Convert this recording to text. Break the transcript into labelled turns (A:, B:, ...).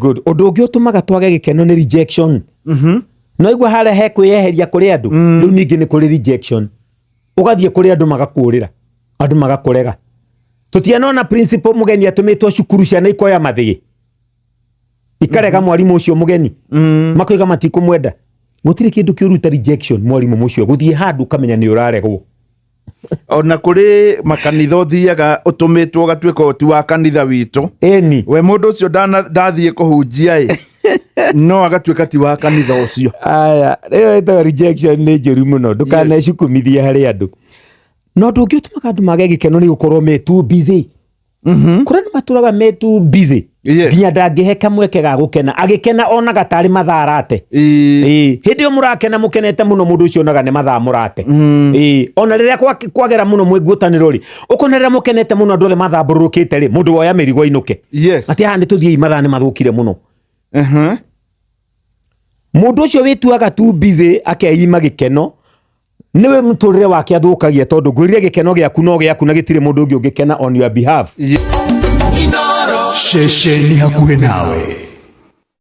A: Very good. Ũndũ ũngĩ ũtũmaga twage gĩkeno nĩ rejection. No igua harĩa he kwĩyeheria kũrĩ andũ, rĩu ningĩ nĩ kũrĩ rejection. Ũgathiĩ kũrĩ andũ magakũrĩra, andũ magakũrega. Tũtianona principal mũgeni atũmĩtwo cukuru, ciana ikoya mathĩgĩ ikarega mwarimũ ũcio mũgeni, makoiga matikũmwenda. Gũtirĩ kĩndũ kĩũru ta rejection. Mwarimũ mũcio gũthiĩ handũ ũkamenya nĩ ũraregwo.
B: Ona kũrĩ makanitha ũthiaga ũtũmĩtwo ũgatuĩka ti wa kanitha witũ.
A: Ĩni.
B: We mũndũ ũcio ndathiĩ kũhunjia ĩ, no agatuĩka ti wa kanitha ũcio.
A: Aya, ĩyo ĩtagwo rejection, nĩ njũru mũno. Ndũkanecukumithie harĩ andũ. Na ũndũ ũngĩ ũtũmaga andũ mage gĩkeno nĩ gũkorwo me too busy. Kũrĩa andũ matũraga me too busy nginya ndangĩhe kamweke ga gũkena. Agĩkena onaga tarĩ mathaa arate. Ĩĩ, hĩndĩ ĩyo mũrakena, mũkenete mũno, mũndũ ũcio onaga nĩ mathaa mũrate. Ĩĩ, ona rĩrĩa kwagera mũno mwĩ ngwatanĩro rĩ, ũkona rĩrĩa mũkenete mũno, andũ othe mathambũrũrũkĩte rĩ, mũndũ woya mĩrigo ainũke, atĩ haha nĩ tũthiĩi, mathaa nĩ mathũkire mũno. Mũndũ ũcio wĩtuaga too busy akeima gĩkeno, nĩwe mũtũrĩre wake athũkagia, tondũ ngwĩrire gĩkeno gĩaku no gĩaku na gĩtirĩ mũndũ ũngĩ ũngĩkena on your behalf.
C: Ceceni hakuhĩ nawe.